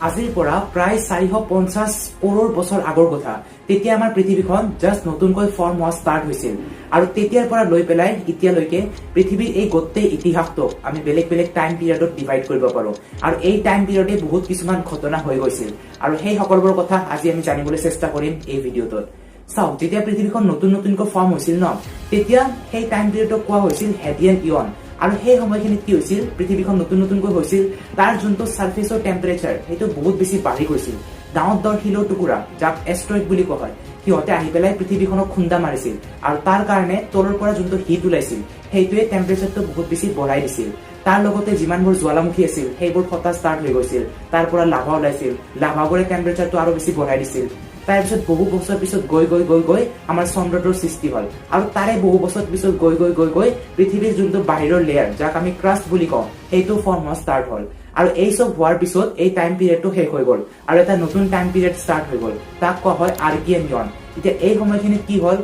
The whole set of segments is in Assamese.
আজিৰ পৰা প্ৰায় 450 কৰোৰ বছৰ আগৰ কথা। তেতিয়া আমাৰ পৃথিৱীখন জাষ্ট নতুনকৈ ফৰ্ম হোৱা ষ্টাৰ্ট হৈছিল আৰু তেতিয়াৰ পৰা লৈ পেলাই এতিয়ালৈকে পৃথিৱীৰ এই গোটেই ইতিহাসটোক আমি বেলেগ বেলেগ টাইম পিৰিয়ডত ডিভাইড কৰিব পাৰো। আৰু এই টাইম পিৰিয়ডে বহুত কিছুমান ঘটনা হৈ গৈছিল আৰু সেই সকলোবোৰ কথা আজি আমি জানিবলৈ চেষ্টা কৰিম এই ভিডিঅ'টোত। চাওক, যেতিয়া পৃথিৱীখন নতুন নতুনকৈ ফৰ্ম হৈছিল ন, তেতিয়া সেই টাইম পিৰিয়ডক কোৱা হৈছিল হেডিয়ান ইয়ন। আৰু সেই সময়খিনিত কি হৈছিল? পৃথিৱীখন নতুন নতুনকৈ হৈছিল, তাৰ যোনটো ছাৰ্ফেচৰ টেম্পাৰেচাৰ, সেইটো বহুত বেছি বাঢ়ি গৈছিল। ডাঙৰ ডাঙৰ শিলৰ টুকুৰা, যাক এষ্ট্ৰইড বুলি কোৱা হয়, সিহঁতে আহি পেলাই পৃথিৱীখনক খুন্দা মাৰিছিল আৰু তাৰ কাৰণে তলৰ পৰা যোনটো হিট ওলাইছিল, সেইটোৱে টেম্পাৰেচাৰটো বহুত বেছি বঢ়াই দিছিল। তাৰ লগতে যিমানবোৰ জ্বালামুখী আছিল, সেইবোৰ ফটা ষ্টাৰ্ট হৈ গৈছিল। তাৰ পৰা লাভা ওলাইছিল, লাভাবোৰে টেম্পাৰেচাৰটো আৰু বেছি বঢ়াই দিছিল। তাৰপিছত বহু বছৰ পিছত গৈ গৈ গৈ গৈ আমাৰ চন্দ্ৰটোৰ সৃষ্টি হ'ল আৰু তাৰে বহু বছৰ পিছত গৈ গৈ গৈ গৈ পৃথিৱীৰ যোনটো বাহিৰৰ লেয়াৰ, যাক আমি ক্ৰাষ্ট বুলি কওঁ, সেইটো ফৰ্ম হোৱা ষ্টাৰ্ট হ'ল। আৰু এই চব হোৱাৰ পিছত এই টাইম পিৰিয়ডটো শেষ হৈ গ'ল আৰু এটা নতুন টাইম পিৰিয়ড ষ্টাৰ্ট হৈ গ'ল। তাক কোৱা হয় আৰ্কিয়ান ইয়ন। এতিয়া এই সময়খিনিত কি হ'ল?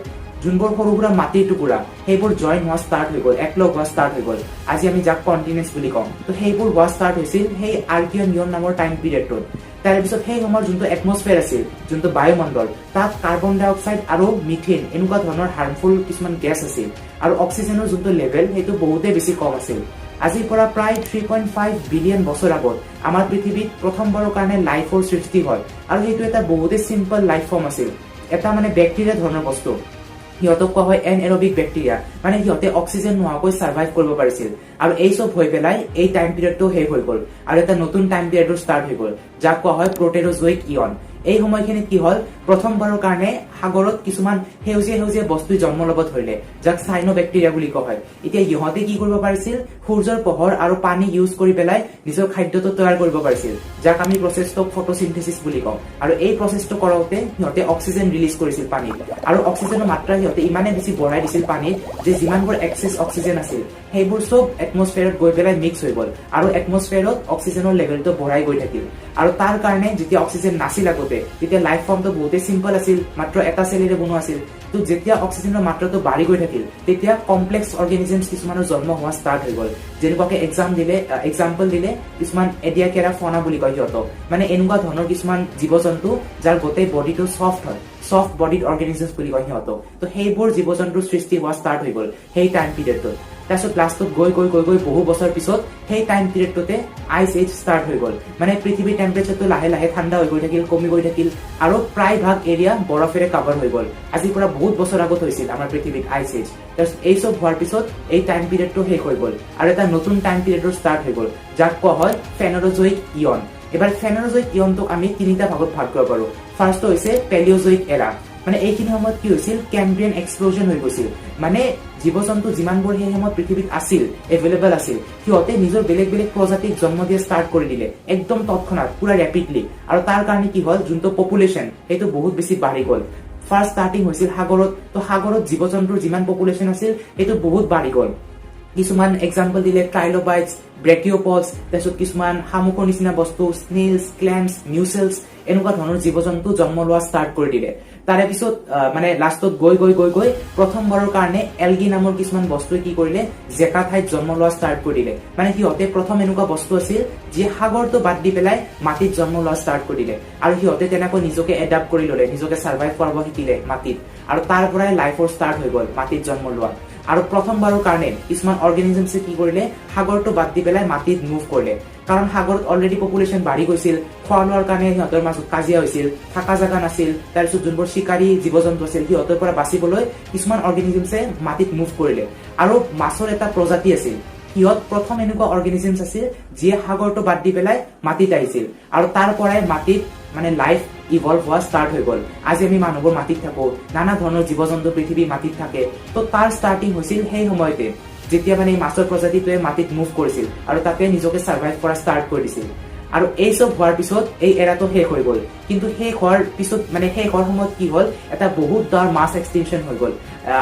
যোনবোৰ সৰু সুৰা মাটিৰ টুকুৰা, সেইবোৰ জইন হোৱা ষ্টাৰ্ট হৈ গ'ল, একলগ হোৱা ষ্টাৰ্ট হৈ গ'ল। আজি আমি যাক কণ্টিনেণ্টছ বুলি কওঁ, তো সেইবোৰ হোৱা ষ্টাৰ্ট হৈছিল সেই আৰ্কিয়ান ইয়ন নামৰ টাইম পিৰিয়ডটোত। তাৰপিছত সেই সময়ৰ যোনটো এটমছফিয়াৰ আছিল, যোনটো বায়ুমণ্ডল, তাত কাৰ্বন ডাই অক্সাইড আৰু মিথেন এনেকুৱা ধৰণৰ হাৰ্মফুল কিছুমান গেছ আছিল আৰু অক্সিজেনৰ যোনটো লেভেল, সেইটো বহুতেই বেছি কম আছিল। আজিৰ পৰা প্ৰায় 3.5 বিলিয়ন বছৰ আগত আমাৰ পৃথিৱীত প্ৰথমবাৰৰ কাৰণে লাইফৰ সৃষ্টি হ'ল আৰু সেইটো এটা বহুতেই চিম্পল লাইফ ফৰ্ম আছিল, এটা মানে বেক্টেৰিয়া ধৰণৰ বস্তু। সিহঁতক কোৱা হয় এন এৰবিক বেক্টেৰিয়া, মানে সিহঁতে অক্সিজেন নোহোৱাকৈ ছাৰ্ভাইভ কৰিব পাৰিছিল। আৰু এই চব হৈ পেলাই এই টাইম পিৰিয়ডটো শেষ হৈ গ'ল আৰু এটা নতুন টাইম পিৰিয়ডৰ ষ্টাৰ্ট হৈ গ'ল, যাক কোৱা হয় প্ৰটেৰজয়িক ইয়ন। এই সময়খিনিত কি হ'ল? প্ৰথমবাৰৰ কাৰণে সাগৰত কিছুমান সেউজীয়া সেউজীয়া বস্তুই জন্ম ল'ব ধৰিলে, যাক চাইনো বেক্টেৰিয়া বুলি কোৱা হয়। এতিয়া ইহঁতে কি কৰিব পাৰিছিল? সূৰ্যৰ পোহৰ আৰু পানী ইউজ কৰি পেলাই নিজৰ খাদ্যটো তৈয়াৰ কৰিব পাৰিছিল, যাক আমি প্ৰচেছটোক ফটোচিনথেচিছ বুলি কওঁ। আৰু এই প্ৰচেছটো কৰোঁতে সিহঁতে অক্সিজেন ৰিলিজ কৰিছিল পানীত আৰু অক্সিজেনৰ মাত্ৰা সিহঁতে ইমানেই বেছি বঢ়াই দিছিল পানীত যে যিমানবোৰ এক্সেছ অক্সিজেন আছিল, সেইবোৰ চব এটমছফিয়াৰত গৈ পেলাই মিক্স হৈ গ'ল আৰু এটমছফিয়াৰত অক্সিজেনৰ লেভেলটো বঢ়াই গৈ থাকিল। আৰু তাৰ কাৰণে যেতিয়া অক্সিজেন নাছিল আগতে, তেতিয়া লাইফ ফৰ্মটো বহুতেই চিম্পল আছিল, মাত্ৰ এটা চেলেৰে বনোৱা আছিল। তো যেতিয়া অক্সিজেনৰ মাত্ৰাটো বাঢ়ি গৈ থাকিল, তেতিয়া কমপ্লেক্স অৰ্গেনিজমছ কিছুমানৰ জন্ম হোৱা ষ্টাৰ্ট হৈ গ'ল। যেনেকুৱাকে এক্সাম্পল দিলে কিছুমান এডিয়াকেৰা ফনা বুলি কয় সিহঁতক, মানে এনেকুৱা ধৰণৰ কিছুমান জীৱ জন্তু যাৰ গোটেই বডিটো ছফ্ট হয়, ছফ্ট বডিড অৰ্গেনিজমছ বুলি কয় সিহঁতক। তো সেইবোৰ জীৱ জন্তুৰ সৃষ্টি হোৱা ষ্টাৰ্ট হৈ গ'ল সেই টাইম পিৰিয়ডটোত। তাৰপিছত লাষ্টত গৈ গৈ গৈ গৈ বহু বছৰ পিছত সেই টাইম পিৰিয়ডটোতে আইচ এজ ষ্টাৰ্ট হৈ গ'ল। মানে পৃথিৱীৰ টেম্পাৰেচাৰটো লাহে লাহে ঠাণ্ডা হৈ গৈ থাকিল, কমি গৈ থাকিল আৰু প্ৰায় ভাগ এৰিয়া বৰফেৰে কাভাৰ হৈ গ'ল। আজিৰ পৰা বহুত বছৰ আগত হৈছিল আমাৰ পৃথিৱীত আইচ এজ। তাৰপিছত এই চব হোৱাৰ পিছত এই টাইম পিৰিয়ডটো শেষ হৈ গ'ল আৰু এটা নতুন টাইম পিৰিয়ডৰ ষ্টাৰ্ট হৈ গ'ল, যাক কোৱা হয় ফেনৰজয়িক ইয়ন। এবাৰ ফেনৰজয়িক ইয়নটোক আমি তিনিটা ভাগত ভাগ কৰিব পাৰো। ফাৰ্ষ্টটো হৈছে পেলিঅজয়িক এৰা। মানে এইখিনি সময়ত কি হৈছিল? কেম্ব্ৰিয়ান এক্সপ্লজন হৈ গৈছিল। মানে জীৱ জন্তু যিমানবোৰ সেই সময়ত পৃথিৱীত আছিল, এভেইলেবল আছিল, সিহঁতে নিজৰ বেলেগ বেলেগ প্ৰজাতিক জন্ম দিয়া ষ্টাৰ্ট কৰি দিলে একদম তৎক্ষণাত, পুৰা ৰেপিডলি। আৰু তাৰ কাৰণে কি হ'ল? যোনটো পপুলেশ্যন, সেইটো বহুত বেছি বাঢ়ি গ'ল। ফাৰ্ষ্ট ষ্টাৰ্টিং হৈছিল সাগৰত, তো সাগৰত জীৱ জন্তুৰ যিমান পপুলেশ্যন আছিল, সেইটো বহুত বাঢ়ি গ'ল। কিছুমান এক্সাম্পল দিলে ট্ৰাইলোবাইটছ, ব্ৰেকিঅপডছ, তাৰপিছত কিছুমান শামুকৰ নিচিনা বস্তু, স্নেলছ, ক্লেমছ, মিউচেলছ, এনেকুৱা ধৰণৰ জীৱ জন্তু জন্ম লোৱা ষ্টাৰ্ট কৰি দিলে। তাৰে পিছত মানে লাষ্টত গৈ গৈ গৈ গৈ প্ৰথমবাৰৰ কাৰণে এলগি নামৰ কিছুমান বস্তুৱে কি কৰিলে? জেকা ঠাইত জন্ম লোৱা ষ্টাৰ্ট কৰি দিলে। মানে সিহঁতে প্ৰথম এনেকুৱা বস্তু আছিল যিয়ে সাগৰটো বাদ দি পেলাই মাটিত জন্ম লোৱা ষ্টাৰ্ট কৰি দিলে আৰু সিহঁতে তেনেকৈ নিজকে এডাপ্ট কৰি ললে, নিজকে ছাৰ্ভাইভ কৰাব শিকিলে মাটিত আৰু তাৰ পৰাই লাইফৰ ষ্টাৰ্ট হৈ গ'ল মাটিত জন্ম লোৱা। আৰু প্ৰথমবাৰৰ কাৰণে কিছুমান অৰ্গেনিজমছে কি কৰিলে? সাগৰটো বাদ দি পেলাই মাটিত মুভ কৰিলে। কাৰণ সাগৰত অলৰেডি পপুলেশ্যন বাঢ়ি গৈছিল, খোৱা লোৱাৰ কাৰণে সিহঁতৰ মাজত কাজিয়া হৈছিল, থকা জেগা নাছিল। তাৰপিছত যোনবোৰ চিকাৰী জীৱ জন্তু আছিল, সিহঁতৰ পৰা বাচিবলৈ কিছুমান অৰ্গেনিজমছে মাটিত মুভ কৰিলে। আৰু মাছৰ এটা প্ৰজাতি আছিল, সিহঁত প্ৰথম এনেকুৱা অৰ্গেনিজমছ আছিল যিয়ে সাগৰটো বাদ দি পেলাই মাটিত আহিছিল আৰু তাৰ পৰাই মাটিত মানে লাইফ ইভলভ হোৱা ষ্টাৰ্ট হৈ গ'ল। আজি আমি মানুহবোৰ মাটিত থাকো, নানা ধৰণৰ জীৱ জন্তু পৃথিৱী মাটিত থাকে। তো তাৰ ষ্টাৰ্টিং হৈছিল সেই সময়তে, যেতিয়া মানে এই মাছৰ প্ৰজাতিটোৱে মাটিত মুভ কৰিছিল আৰু তাতে নিজকে ছাৰ্ভাইভ কৰা ষ্টাৰ্ট কৰি দিছিল। আৰু এই চব হোৱাৰ পিছত এই এৰাটো শেষ হৈ গ'ল। কিন্তু শেষ হোৱাৰ পিছত, মানে শেষ হোৱাৰ সময়ত কি হ'ল? এটা বহুত ডাঙৰ মাছ এক্সটিংশ্যন হৈ গ'ল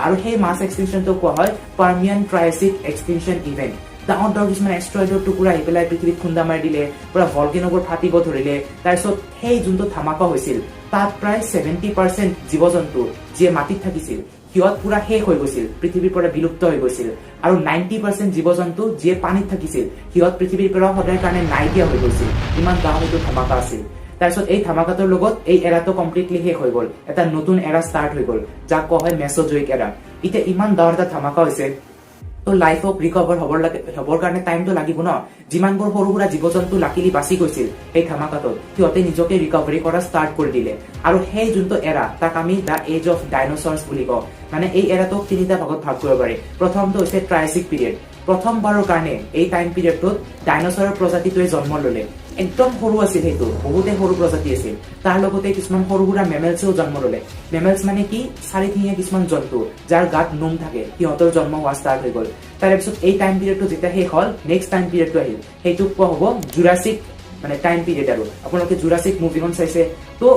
আৰু সেই মাছ এক্সটিংশ্যনটো কোৱা হয় পাৰ্মিয়ান ট্ৰাইচিক এক্সটিংশ্যন ইভেণ্ট। ডাঙৰ ডাঙৰ কিছুমান এষ্ট্ৰইডৰ টুকুৰা আহি পেলাই পৃথিৱীত খুন্দা মাৰি দিলে, পুৰা ভলকেনোবোৰ ফাটিব ধৰিলে। তাৰপিছত সেই যোনটো ধামাকা হৈছিল, তাত প্ৰায় 70% জীৱ জন্তু যিয়ে মাটিত থাকিছিল, সিহঁত পুৰা শেষ হৈ গৈছিল, পৃথিৱীৰ পৰা বিলুপ্ত হৈ গৈছিল। আৰু 90% জীৱ জন্তু যিয়ে পানীত থাকিছিল, সিহঁত পৃথিৱীৰ পৰা সদায় কাৰণে নাইকিয়া হৈ গৈছিল। ইমান ডাঙৰ এইটো ধামাকা আছিল। তাৰপিছত এই ধামাকাটোৰ লগত এই এৰাটো কমপ্লিটলি শেষ হৈ গ'ল। এটা নতুন এৰা ষ্টাৰ্ট হৈ গ'ল, যাক কোৱা হয় মেছ'জয়িক এৰা। এতিয়া ইমান ডাঙৰ এটা ধামাকা হৈছে, তো লাইফক ৰিকভাৰ হ'বৰ লাগে, হ'বৰ কাৰণে টাইমটো লাগিব ন। যিমানবোৰ সৰু সুৰা জীৱ জন্তু লাকিলি বাচি গৈছিল সেই ধামাকাটোত, সিহঁতে নিজকে ৰিকভাৰী কৰা ষ্টাৰ্ট কৰি দিলে। আৰু সেই যোনটো এৰা, তাক আমি the age of ডাইনচৰ্ছ বুলি কওঁ। মানে এই এৰাটোক তিনিটা ভাগত ভাগ কৰিব পাৰি। প্ৰথমটো হৈছে ট্ৰাইচিক পিৰিয়ড। প্ৰথমবাৰৰ কাৰণে এই টাইম পিৰিয়ডটোত ডাইনচৰৰ প্ৰজাতিটোৱে জন্ম ললে। একদম সৰু আছিল সেইটো, বহুতে সৰু প্ৰজাতি আছিল। তাৰ লগতে কিছুমান সৰু সুৰা মেমেলছেও জন্ম ললে। মেমেলছ মানে কি? চাৰিঠেঙীয়া কিছুমান জন্তু যাৰ গাত নোম থাকে, সিহঁতৰ জন্ম হোৱা ষ্টাৰ্ট হৈ গ'ল। তাৰে পিছত এই টাইম পিৰিয়ডটো যেতিয়া শেষ হ'ল, নেক্সট টাইম পিৰিয়ডটো আহিল। সেইটোক কোৱা হ'ব জুৰাছিক মানে টাইম পিৰিয়ড। আৰু আপোনালোকে জুৰাছিক মুভিখন চাইছে। তো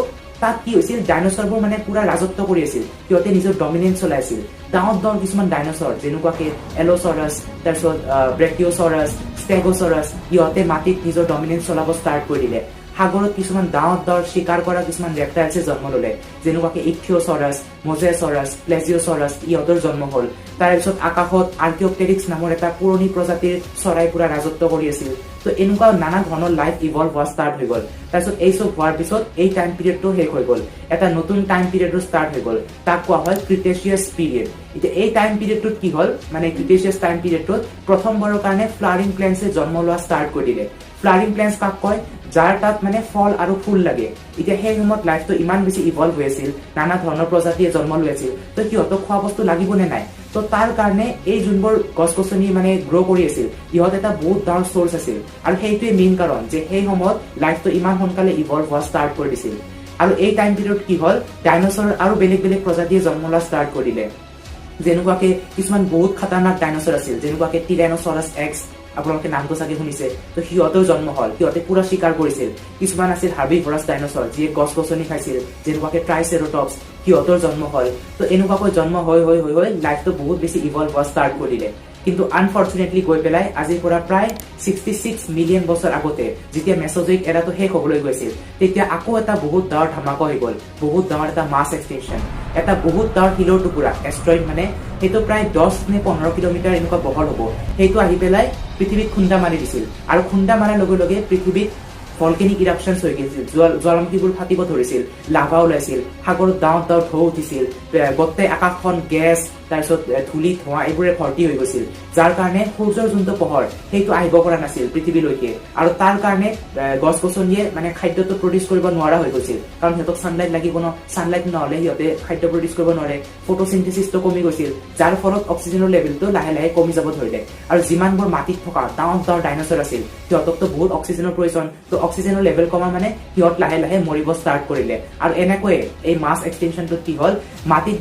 তাত কি হৈছিল? ডাইনচৰবোৰ মানে পুৰা ৰাজত্ব কৰি আছিল, সিহঁতে নিজৰ ডমিনেঞ্চ চলাই আছিল। ডাঙৰ ডাঙৰ কিছুমান ডাইনচৰ, যেনেকুৱাকে এলোচৰাছ, তাৰপিছত ব্ৰেকিঅ'চৰাছ, ষ্টেগ'চৰাছ, সিহঁতে মাটিত নিজৰ ডমিনেঞ্চ চলাব ষ্টাৰ্ট কৰি দিলে। সাগৰত কিছুমান ডাঙৰ ডাঙৰ চিকাৰ কৰা কিছুমান ৰেপটাইলছে জন্ম ললে, যেনেকুৱাকে ইকথিঅ'চৰাছ, মজেচৰাছ, প্লেজিঅ'চৰাছ, ইহঁতৰ জন্ম হ'ল। তাৰপিছত আকাশত আৰ্কিঅপটেৰিক্স নামৰ এটা পুৰণি প্ৰজাতিৰ চৰাই পুৰা ৰাজত্ব কৰি আছিল। তো এনেকুৱা নানা ধৰণৰ লাইফ ইভলভ হোৱা ষ্টাৰ্ট হৈ গ'ল। তাৰপিছত এই চব হোৱাৰ পিছত এই টাইম পিৰিয়ডটো শেষ হৈ গ'ল। এটা নতুন টাইম পিৰিয়ডৰ ষ্টাৰ্ট হৈ গ'ল, তাক কোৱা হয় ক্ৰিটেচিয়াছ পিৰিয়ড। এতিয়া এই টাইম পিৰিয়ডটোত কি হ'ল? মানে ক্ৰিটেচিয়াছ টাইম পিৰিয়ডটোত প্ৰথমবাৰৰ কাৰণে ফ্লাৱাৰিং প্লেণ্টছে জন্ম লোৱা ষ্টাৰ্ট কৰি দিলে। ফ্লাৱাৰিং প্লেণ্টছ কাক কয়? যাৰ তাত মানে ফল আৰু ফুল লাগে। এতিয়া সেই সময়ত লাইফটো ইমান বেছি ইভলভ হৈ আছিল, নানা ধৰণৰ প্ৰজাতিয়ে জন্ম লৈ আছিল, তো সিহঁতক খোৱা বস্তু লাগিব নে নাই? তো তাৰ কাৰণে এই যোনবোৰ গছ গছনি মানে গ্ৰ' কৰি আছিল, ইহঁত এটা বহুত ডাঙৰ চ'ৰ্চ আছিল। আৰু সেইটোৱে মেইন কাৰণ যে সেই সময়ত লাইফটো ইমান সোনকালে ইভলভ হোৱা ষ্টাৰ্ট কৰি দিছিল। আৰু এই টাইম পিৰিয়ড কি হ'ল? ডাইনচৰ আৰু বেলেগ বেলেগ প্ৰজাতিয়ে জন্ম লোৱা ষ্টাৰ্ট কৰি দিলে। যেনেকুৱাকে কিছুমান বহুত খাতাৰনাক ডাইনচৰ আছিল, যেনেকুৱাকে টিৰানোচৰাছ ৰেক্স, আপোনালোকে নামটো চাগে শুনিছে। তো সিহঁতেও জন্ম হ'ল, সিহঁতে পুৰা চিকাৰ কৰিছিল। কিছুমান আছিল হাৰ্বিভৰাছ ডাইনচৰ, যিয়ে গছ গছনি খাইছিল, যেনেকুৱাকে ট্ৰাইচেৰটপছ, সিহঁতৰ জন্ম হ'ল। তো এনেকুৱাকৈ জন্ম হৈ হৈ হৈ হৈ লাইফটো বহুত বেছি ইভলভ হোৱা ষ্টাৰ্ট কৰি দিলে। কিন্তু আনফৰ্চুনেটলি গৈ পেলাই আজিৰ পৰা প্ৰায় 66 মিলিয়ন বছৰ আগতে, যেতিয়া মেছ'জয়িক এৰাটো শেষ হ'বলৈ গৈছিল, তেতিয়া আকৌ এটা বহুত ডাঙৰ ধামাকা হৈ গ'ল, বহুত ডাঙৰ এটা মাছ এক্সটিংশ্যন। এটা বহুত ডাঙৰ শিলৰ টুকুৰা, এষ্ট্ৰইড মানে, সেইটো প্ৰায় 10 নে 15 কিলোমিটাৰ এনেকুৱা বহল হ'ব, সেইটো আহি পেলাই পৃথিৱীত খুন্দা মাৰি দিছিল। আৰু খুন্দা মাৰাৰ লগে লগে পৃথিৱীত ভলকেনিক ইৰাপশ্যনছ হৈ গৈছিল, জ্বালামুখীবোৰ ফাটিব ধৰিছিল, লাভা ওলাইছিল, সাগৰত ডাঙৰ ডাঙৰ ঢৌ উঠিছিল, গোটেই আকাশখন গেছ, তাৰপিছত ধূলি, ধোঁৱা এইবোৰে ভৰ্তি হৈ গৈছিল, যাৰ কাৰণে সূৰ্যৰ যোনটো পোহৰ, সেইটো আহিব পৰা নাছিল পৃথিৱীলৈকে। আৰু তাৰ কাৰণে গছ গছনিয়ে মানে খাদ্যটো প্ৰডিউচ কৰিব নোৱাৰা হৈ গৈছিল, কাৰণ সিহঁতক ছানলাইট লাগিব ন। ছানলাইট নহ'লে সিহঁতে খাদ্য প্ৰডিউচ কৰিব নোৱাৰে। ফটোচিনথেচিছটো কমি গৈছিল, যাৰ ফলত অক্সিজেনৰ লেভেলটো লাহে লাহে কমি যাব ধৰিলে। আৰু যিমানবোৰ মাটিত থকা ডাঙৰ ডাঙৰ ডাইনচৰ আছিল, সিহঁতকতো বহুত অক্সিজেনৰ প্ৰয়োজন। তো অক্সিজেনৰ লেভেল কমা মানে সিহঁত লাহে লাহে মৰিব ষ্টাৰ্ট কৰিলে। আৰু এনেকৈয়ে এই মাছ এক্সটিংশ্যনটোত কি হ'ল? মাটিত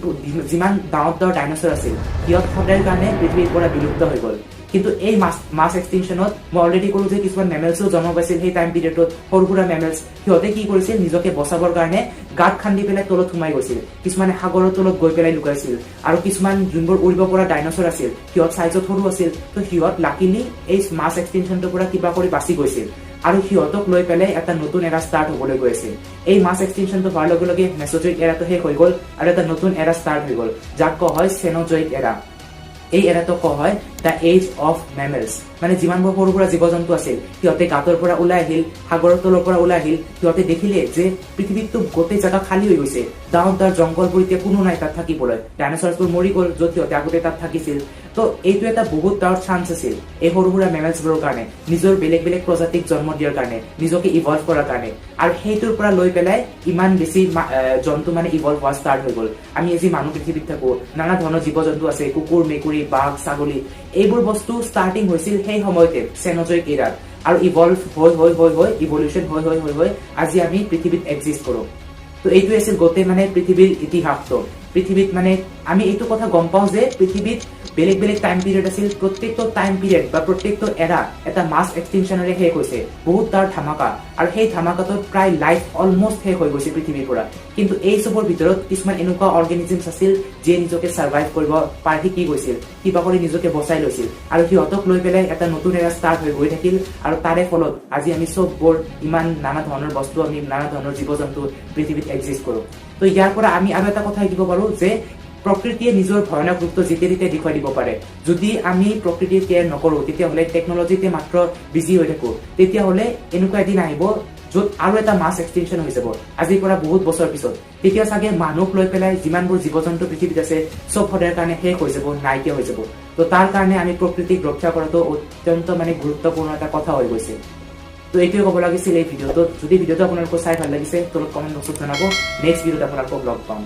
যিমান ডাঙৰ ডাঙৰ ডাইনচৰ আছিল, সিহঁত সদায়ৰ কাৰণে পৃথিৱীৰ পৰা বিলুপ্ত হৈ গ'ল। কিন্তু এই মাছ এক্সটিংশ্যনত মই অলৰেডি ক'লো যে কিছুমান মেমেলছো জন্ম পাইছিল সেই টাইম পিৰিয়ডত, সৰু সুৰা মেমেলছ। সিহঁতে কি কৰিছিল? নিজকে বচাবৰ কাৰণে গাঁত খান্দি পেলাই তলত সোমাই গৈছিল, কিছুমানে সাগৰৰ তলত গৈ পেলাই লুকাইছিল। আৰু কিছুমান যোনবোৰ উৰিব পৰা ডাইনচৰ আছিল, সিহঁত চাইজত সৰু আছিল, তো সিহঁত লাকিলি এই মাছ এক্সটিংশ্যনটোৰ পৰা কিবা কৰি বাচি গৈছিল। আৰু সিহঁতক লৈ পেলাই এটা নতুন এৰা ষ্টাৰ্ট হ'বলৈ গৈ আছিল। এই মাছ এক্সটিংশ্যনটো হোৱাৰ লগে লগে মেছ'জয়িক এৰাটো শেষ হৈ গ'ল আৰু এটা নতুন এৰা ষ্টাৰ্ট হৈ গ'ল, যাক কোৱা হয় চেন'জয়িক এৰা। এই এৰাটোক কোৱা হয় the age of মেমেলছ। মানে যিমানবোৰ সৰু সুৰা জীৱ জন্তু আছিল, সিহঁতে গাঁতৰ পৰা ওলাই আহিল, সাগৰৰ তলৰ পৰা ওলাই আহিল। সিহঁতে দেখিলে যে পৃথিৱীততো গোটেই জেগা খালী হৈ গৈছে, ডাঙৰ ডাঙৰ জংঘলবোৰ এতিয়া কোনো নাই তাত থাকিবলৈ, ডাইনচৰবোৰ মৰি গ'ল য'ত সিহঁতে আগতে তাত থাকিছিল। তো এইটো এটা বহুত ডাঙৰ চান্স আছিল এই সৰু সুৰা মেমেলছবোৰৰ কাৰণে, নিজৰ বেলেগ বেলেগ প্ৰজাতিক জন্ম দিয়াৰ কাৰণে, নিজকে ইভলভ কৰাৰ কাৰণে। আৰু সেইটোৰ পৰা লৈ পেলাই ইমান বেছি জন্তু মানে ইভলভ হোৱা ষ্টাৰ্ট হৈ গ'ল। আমি আজি মানুহ পৃথিৱীত থাকো, নানা ধৰণৰ জীৱ জন্তু আছে, কুকুৰ, মেকুৰী, বাঘ, ছাগলী, এইবোৰ বস্তু ষ্টাৰ্টিং হৈছিল সেই সময়তে চেনজয়িক এৰাত। আৰু ইভলভ হৈ হৈ হৈ হৈ, ইভলিউশ্যন হৈ হৈ হৈ হৈ আজি আমি পৃথিৱীত এক্সিষ্ট কৰো। তো এইটোৱে আছিল গোটেই মানে পৃথিৱীৰ ইতিহাসটো। পৃথিৱীত মানে আমি এইটো কথা গম পাওঁ যে পৃথিৱীত বেলেগ বেলেগ টাইম পিৰিয়ড আছিল। প্ৰত্যেকটো টাইম পিৰিয়ড বা প্ৰত্যেকটো এৰা এটা মাছ এক্সটিংশ্যনেৰে শেষ হৈছে, বহুত তাৰ ধামাকা। আৰু সেই ধামাকাটোত প্ৰায় লাইফ অলমষ্ট শেষ হৈ গৈছে পৃথিৱীৰ পৰা। কিন্তু এই চবৰ ভিতৰত কিছুমান এনেকুৱা অৰ্গেনিজিমছ আছিল, যিয়ে নিজকে ছাৰ্ভাইভ কৰিব পাৰ শিকি গৈছিল, কিবা কৰি নিজকে বচাই লৈছিল। আৰু সিহঁতক লৈ পেলাই এটা নতুন এৰা ষ্টাৰ্ট হৈ গৈ থাকিল। আৰু তাৰে ফলত আজি আমি চববোৰ ইমান নানা ধৰণৰ বস্তু, আমি নানা ধৰণৰ জীৱ জন্তু পৃথিৱীত এক্সিষ্ট কৰোঁ। তো ইয়াৰ পৰা আমি আৰু এটা কথা শিকিব পাৰো যে প্ৰকৃতিয়ে নিজৰ ভয়ানক ৰূপটো যেতিয়া তেতিয়া দেখুৱাই দিব পাৰে। যদি আমি প্ৰকৃতিৰ কেয়াৰ নকৰোঁ, তেতিয়াহ'লে টেকনলজিতে মাত্ৰ বিজি হৈ থাকোঁ, তেতিয়াহ'লে এনেকুৱা এদিন আহিব য'ত আৰু এটা মাছ এক্সটিংশ্যন হৈ যাব আজিৰ পৰা বহুত বছৰ পিছত। তেতিয়া চাগে মানুহক লৈ পেলাই যিমানবোৰ জীৱ জন্তু পৃথিৱীত আছে চব সদায়ৰ কাৰণে শেষ হৈ যাব, নাইকিয়া হৈ যাব। তো তাৰ কাৰণে আমি প্ৰকৃতিক ৰক্ষা কৰাটো অত্যন্ত মানে গুৰুত্বপূৰ্ণ এটা কথা হৈ গৈছে। তো এইটোৱে ক'ব লাগিছিল এই ভিডিঅ'টোত। যদি ভিডিঅ'টো আপোনালোকৰ চাই ভাল লাগিছে, তলত কমেণ্ট বক্সত জনাব। নেক্সট ভিডিঅ'ত আপোনালোকক লগ পাম।